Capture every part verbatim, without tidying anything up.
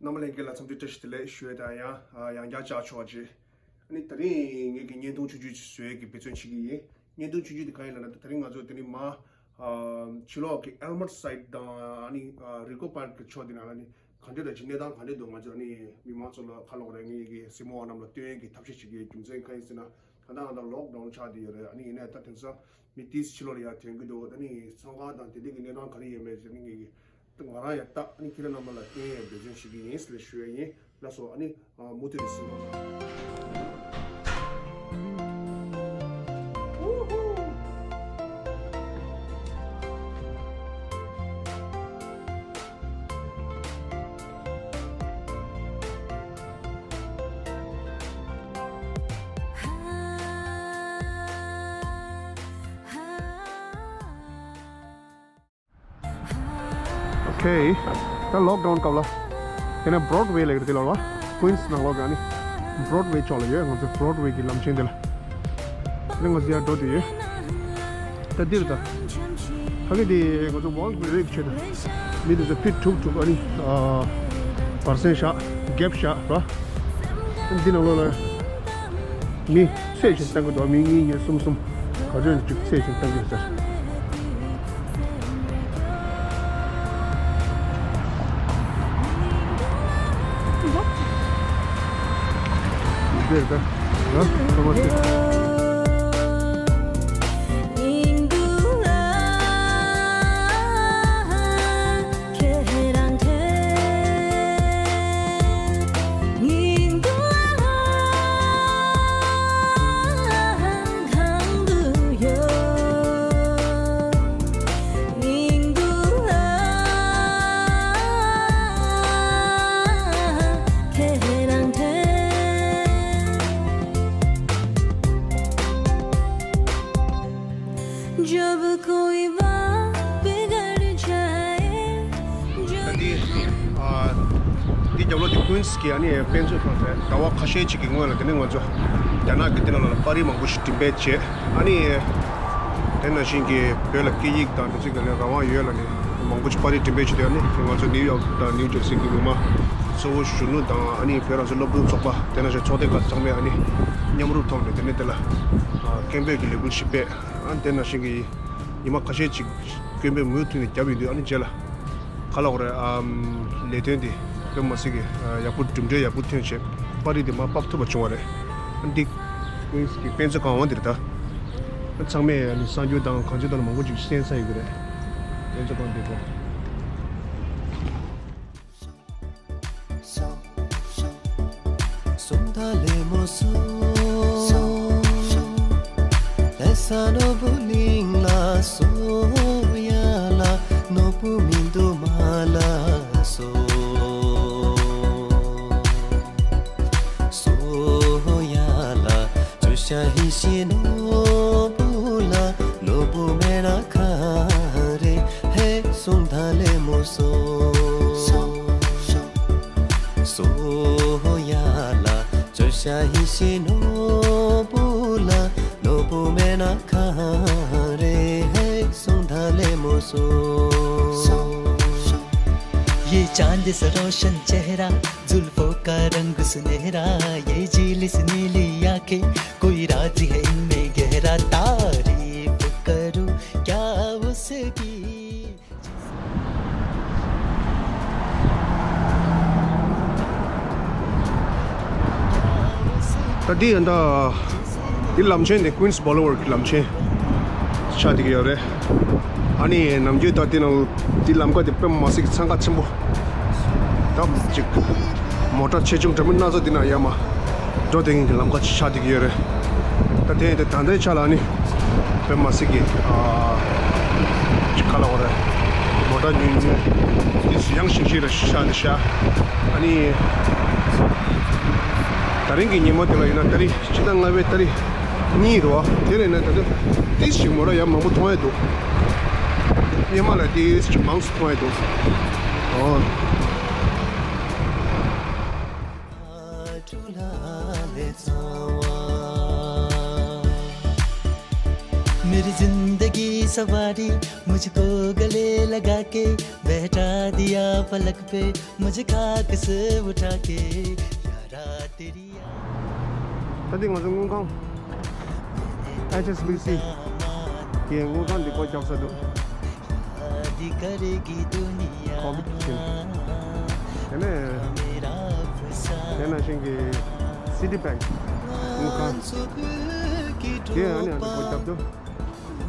རྣམ་པ་ལྷན་རྒྱས་ལ་འཚམས་འདྲི་བཀྲ་ཤིས་བདེ་ལེགས་ཞུ་ཡས་དང་ཡང་ཡང་བསྐྱར་བཅར་ཆོག་ཅེས། ཨ་ནི་དེ་རིང་ངེད་ཀྱི་བརྙན་ཐུང་ཆུང་ཆུང་ཅིག་བཟོ་ཡས་ཀྱི་འབད་བརྩོན་བྱེད་ཀྱི་ཡིན། བརྙན་ཐུང་ཆུང་ཆུང་དེ་གང་ཡིན་ལབ་ན། དེ་རིང་ང་ཚོ་དེ་རིང་མ་ཕྱི་ལོགས་ཀྱི་ཨེལ་མོར་སའིད་དང་ཨ་ནི་རི་ཀོ་པར་གྱི་ཕྱོགས་དེ་ནང་ལ་ནི་ག་འདྲ་རེད་ཅིག་གནས་སྟངས་ག་འདྲ་འདུག་ང་ཚོ་ཨ་ནི་མི་མང་ཚོ་ལ་ཁ་ལོག་རེ་ངེད་ཀྱི་གཟིགས་མོ་བ་རྣམས་ལ་སྟོན་ཡས་ཀྱི་ཐབས་ཤེས་བྱེད་ཀྱི་ཡོད། རྒྱུ་མཚན་གང་ཡིན་ཟེར་ན། ད་ལྟ་ང་ཚོ་ལོག་ཌའོན་ཆགས་བསྡད་ཡོད་རེད། ཨ་ནི་ཡིན་ནའི་ད་དེང་སང་མི་ཏིས་ཕྱི་ལོགས་ལ་ཡར་ཐོན་གྱི་འདུག་ཨ་ནི་ཚོང་ཁང་དང་དེ་འདྲ་གི་གནས་སྟངས་ག་རེ་ཡོད་མེད་ཟེར་ནི་ངེད་ཀྱི་ད་ང་རང་ཡང་ད་ཨ་ནི་ཁྱེད་རང་རྣམ་པ་ལ་སྟོན་ཡས་འབད་བརྩོན་བྱེད་ཀྱི་ཡིན་ཟེར་ཞུ་ཡས་ཡིན། ལགས་སོ། ཨ་ནི་མུ་མཐུད་ནས་གཟིགས་རོགས་གནང་། ཨོ་ཁེ། ད་ལོག་ཌའོན་སྐབས་ལ། དེ་ནས་བྷོ་རོཌ་ཝེ་ལབ་ཀྱི་རེད། དེ་ལ་བ་ཀུན་སི་ནང་ལོགས་ཀྱི་ཨ་ནི་བྷོ་རོཌ་ཝེ་ཕྱོགས་ལ་ཡོད། ང་ཚོའི་བྷོ་རོཌ་ཝེ་གི་ལམ་ཆེན་དེ་ལ། དེ་ནས་ང་ཚོ་ཡར་འགྲོ་བསྡད་ཡོད། ད་འདིར་ད། ཕ་གི་དེ་ང་ཚོ་ཝོལ་གི་རེད་ཆེ་ད། མི་དེ་ཚོ་ཕིཊ་དྲུག་དྲུག་ཨ་ནི་བར་གསེང་བཞག་གེབ་བཞག་ར། འདི་ནང་ལོགས་ལ་མི་ཚད་ཅིག་བཏང་གི་འདུག་མི་གཉིས་གཉིས་གསུམ་གསུམ་ག་ཚོད་ཅིག་ཚད་ཅིག་བཏང་གི་ཡོད་ཟེར། འདིར་ད་ར་ཐོ་མ་སི། जब कोई बात बिगड़ जाए, ད་འདི་ཨ་འདི་རྒྱབ་ལོགས་དེ་ཀུན་སི་གི་ཨ་ནི་དཔེ་མཛོད་ཁང་རེད། ཟླ་བ་ཁ་ཤས་ཅིག་གི་སྔོན་ལ་དེ་ནས་ང་ཚོ་རྒྱ་ནག་གི་དེ་ནང་ལ་པར་རིས་མང་པོ་ཞིག་འགྲེམས་སྤེལ་བྱས། ཨ་ནི་དེ་ནང་བཞིན་གྱི་བོད་ལ་སྐད་ཡིག་དང་དེ་ཚོ་ག་ལ་རང་དབང་ཡོད་ལབ་ནས་མང་པོ་ཅིག་པར་རིས་འགྲེམས་སྤེལ་བྱས་ཏེ། ཨ་ནི་ང་ཚོ་ནིའུ་ཡོག་དང་ནིའུ་ཇར་སི་གི་མི་མང་གཙོ་བོ་གཞོན་ནུ་དང་། ཨ་ནི་བོད་རང་བཙན་སློབ་ཕྲུག་ཚོགས་པ་དེ་ནང་བཞིན་ཚོགས་སྡེ་ཁག་ཚང་མས་ཨ་ནི་མཉམ་རུབ་ཐོག་ནས་དེ་ནས་དེ་ལ་ཨ་སྐད་འབོད་ཀྱི་ལས་འགུལ་ཞིག་སྤེལ། ཨ་དེ་ནང་བཞིན་གྱི་ཉི་མ་ཁ་ཤས་ཅིག་སྐད་འབོད་མུ་མཐུད་ནས་བརྒྱབ་ཡོང་དུས། ཨ་ནི་རྗེས་ལ་ག་ལབ་དགོས་རེད། ཨམ་ལས་དོན་དེ་དཔེ་མ་སྲིད་ཀྱི་ཨ་ཡག་པོ་གྲུབ་འབྲས་ཡག་པོ་ཐོན་བྱས་པར་རིས་དེ་མར་ཕབ་ཐུབ་པ་བྱུང་བ་རེད། ཨ་འདི་ཀུན་སི་གི་དཔེ་མཛོད་ཁང་འོང་དེ་རེད་ད། ཨ་ཚང་མས་ཨ་ནི་གསར་འགྱུར་དང་གང་ཅི་དང་མང་པོ་ཅིག་གསན་ས་ཡོད་ཀྱི་རེད། དཔེ་མཛོད་ཁང་དེ་གོ། སོང་ད་ལེ་མོ་སོང་། ལྷ་ས་ནོར་བུ་གླིང་ལ་སོང་ཡ་ལ། ནོར་བུ་མི་འདུག་མ་ལ་སོང་། སོང་ཡ་ལ། བཅོལ་བྱ་ཡིན་ཞེས་ནོར་བུ་ལ། ནོར་བུ་མེད་ན་ག་རེ་ཧེ། སོང་ད་ལེ་མོ་སོང་། སོང་ཡ་ལ། བཅོལ་བྱ་ཡིན་ཞེས་ནོར་བུ་ལ། ནོར་བུ་མེད་ན་ག་རེ་ཧེ། སོང་ད་ལེ་མོ་སོང་། ये चांद सा रोशन चेहरा, जुल्फों का रंग सुनहरा, ये झील सी नीली आंखें, कोई राज है इनमें गहरा, तारीफ करूं क्या उसकी। ད་འདི་ཡིན་ད། འདི་ལམ་ཆེན་དེ་Queens Boulevard གི་ལམ་ཆེན་ཆགས་བསྡད་ཀྱི་ཡོད་རེད། ཨ་ནི་ནམ་རྒྱུན་ད་འདི་ནང་འདི་ལམ་ཁ་དེ་དཔེ་མ་སྲིད་ཀྱི་འཚང་ཁ་ཆེན་པོ། ད་ཅིག་མོ་ཊ་ཆེ་ཆུང་འདྲ་མིན་སྣ་ཚོགས་འདི་ནང་ཡར་མར་འགྲོ་བསྡད་མཁན་གྱི་ལམ་ཁ་ཅིག་ཆགས་བསྡད་ཀྱི་ཡོད་རེད། ད་དེ་ཡིན་ད་ད་ལྟའི་ཆ་ལ་ཨ་ནི་དཔེ་མ་སྲིད་ཀྱི་ཨ་ཅིག་ག་ལབ་དགོས་རེད། མོ་ཊ་ཉུང་ཉུང་འདི་ཡང་ཞིང་ཞིག་ལ་ཤར་ནས་ཤར། ཨ་ནི་ད་རིང་གི་ཉིན་མོ་དེ་ལ་ཡིན་ན་ཏ་རིག་ཕྱི་ཟླ་ལྔ་པའི་ཏ་རིག་གཉིས་རེད་བ། དེ་ལས་ན་ད་ལྟ་ཏིས་ཞིག་མོ་ར་ཡང་མང་པོ་མཐོང་ཡ་འདུག་སྔོན་མ་ལས་ཏིས་ཞིག་མང་སུ་མཐོང་ཡ་འདུག་ཨོ། मेरी जिंदगी सवारी मुझको गले लगा के बैठा दिया पलक पे मुझे खाक से उठा के यारा तेरी ད་འདི་ང་ཚོ་དངུལ་ཁང་། ཨེཆ་ཨེས་བི་སི་གི་དངུལ་ཁང་འདི་སྒོ་བརྒྱབ་ས་འདུག་ཁོ་བིད་ཀྱི་རྐྱེན། དེ་ནས་དེ་ནང་བཞིན་གྱི་སི་ཊི་བེང་ཀི་དངུལ་ཁང་། དེ་ཡང་ནས་ཡང་དུ་སྒོ་བརྒྱབ་འདུག་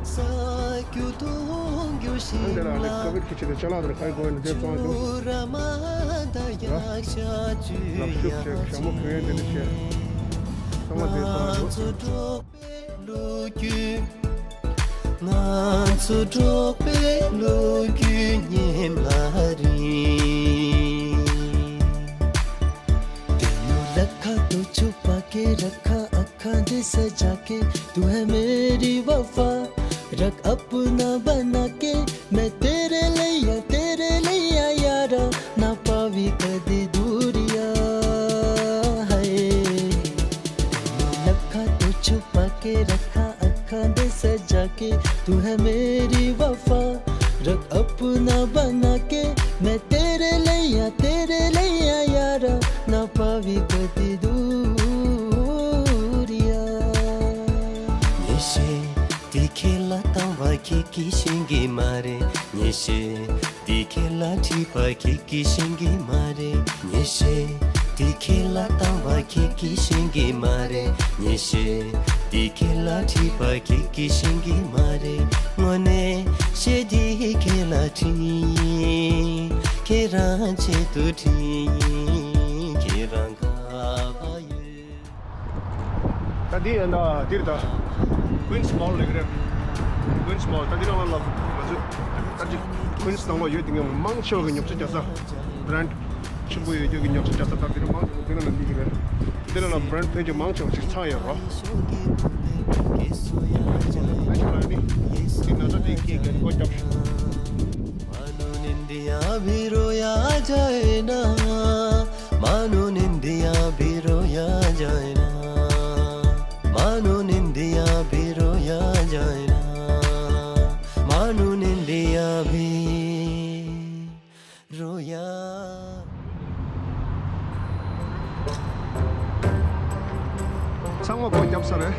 ཨ་འདི་ལ་ནི་ཁོ་བིད་ཀྱི་ཆེད་དུ་ཅ་ལག་དེར་ཁ་ཡི་སྒོ་ནས་དེ་བཙོང་འདུག་ལག་ཤུབས་བྱས། ཞྭ་མོ་གོན་ཡས་འདི་འདྲ་བྱས། ཚང་མ་དེ་བཙོང་འདུག་ང་ཚོ་འབྲོག་པའི་ལོ་རྒྱུས་སྙེ་མ་རེད། तेनू लखा तो छुपा के रखा, अखा दे सजा के, तू है मेरी वफा। रख अपना बना के, मैं तेरे लैया, तेरे लैया यारा, ना पावी कदी दूरिया। हाय, तेनू लखा तो छुपा के रखा, अखा दे सजा के, तू है मेरी वफा। रख अपना बना के, मैं तेरे लैया, तेरे लैया यारा, ना पावी कदी दूरिया। ཉེ་ཤེས་དེ་ཁྱེད་ལ་བཏང་བ་ཁྱེད་ཀྱིས་ཤེས་ཀྱི་མ་རེད། ཉེ་ཤེས་དེ་ཁྱེད་ལ་བྲིས་པ་ཁྱེད་ཀྱིས་ཤེས་ཀྱི་མ་རེད། ཉེ་ཤེས་དེ་ཁྱེད་ལ་བཏང་བ་ཁྱེད་ཀྱིས་ཤེས་ཀྱི་མ་རེད། ཉེ་ཤེས་དེ་ཁྱེད་ལ་བྲིས་པ་ཁྱེད་ཀྱིས་ཤེས་ཀྱི་མ་རེད། དངོས་གནས་ཤེས་དེ་ཁྱེད་ལ་བྲིས། ཁྱེད་རང་ཆེད་དུ་བྲིས། ཁྱེད་རང་དགའ་བ་ཡོད། ད་འདི་ཡིན་ད་འདིར་ད་ཀུན་སི་མོལ་ལེགས་རེད། ཀུན་སི་མོལ་ད་འདི་ནང་ལ་ང་ཚོས་ད་ཅི་ཀུན་སི་ནང་ལོགས་ཡོད་དེ་ངས་མང་ཆེ་བ་གི་ཉོ་ཆ་རྒྱག་ས་བྷ་རན་ཌི་ཆེན་པོ་ཡོད་རྒྱུ་གི་ཉོ་ཆ་རྒྱག་ས་ད་འདི་ནང་མང་ཆེ་བ་འདི་ནང་ལ་འདི་གི་རེད། འདི་ནང་ལ་བྷ་རན་ཌི་ཕལ་ཆེར་མང་ཆེ་བ་ཅིག་ཚང་ཡོད་རོ། ཕལ་ཆེར་ལ་ནི་འདི་ན་ཚ་འདི་སྐྱེས་གལ་སྒོ་བརྒྱབ། मानो निंदिया भी रोया जाए ना, मानो निंदिया भी रोया जाए ना, मानो निंदिया भी रोया जाए ना, मानो निंदिया भी रोया। ཚང་མ་སྒོ་བརྒྱབ་ས་རེད།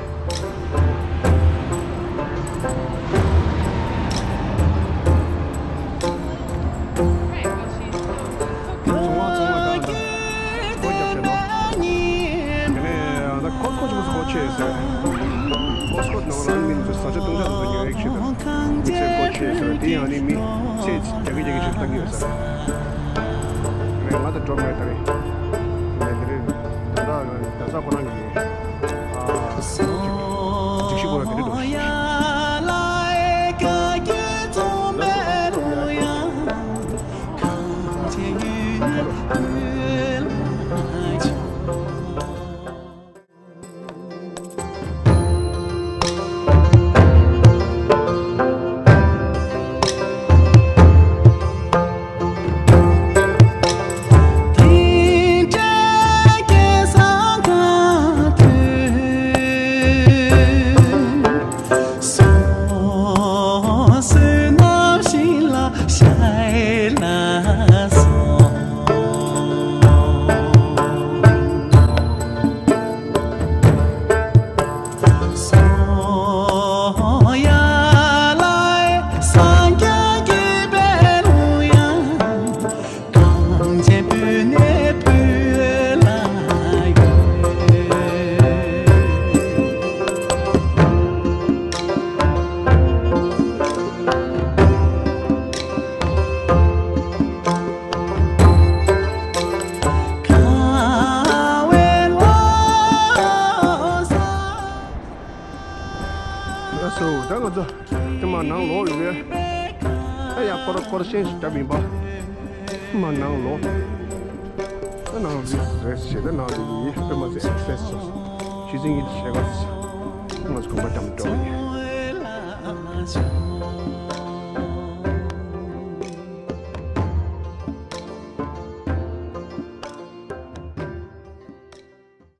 ཚོང་བ་ཚོང་བ་དང་ད་སྒོ་བརྒྱབ་བྱས་ནོ། དེ་ནས་ད་ཀོ་སི་ཀོ་ཆུ་ཚོད་སྒོ་ཕྱེ་ཟེར། ཀོ་སི་ཀོ་ནང་ལ་མི་ཚོས་བཟའ་བཅའ་བཏུང་བྱ་དེ་ཚོ་ཉོ་ཡག་ཆེད་དུ་མི་ཚོས་སྒོ་ཕྱེ་ཟེར། དེ་ཡང་ནི་མི་ཚེས་རྒྱག་གི་རྒྱག་གི་ཆེད་བཏང་གི་ཡོད་ཟེར། ང་ད་འགྲོ་མེད་ད་རེད། ང་དེ་རེད། ད་ད་ད་ས་ཁོ་རང་གི་ཨ་ཅིག་ཤི་ཁོ་རང་དེ་རེད་འདུག་ལགས་སོ། ད་ང་ཚོ་དེ་མ་ནང་ལོག་ཡོད་པས། ད་ཡ་སྐོར་སྐོར་ཤེས་ཤིག་བརྒྱབ་ཡིན་པ། དེ་མ་ནང་ལོག་ད་ནང་ལོག་རེད་ཞེས་ད་ནང་ལོག་ཡིན་པས་མ་ཚད་ཨེག་སི་པེ་རེ་སི་ཆུ་ཚན་གྱི་ཞལ་ཁ་ང་ཚོ་གོམ་པ་བརྒྱབ་འགྲོ།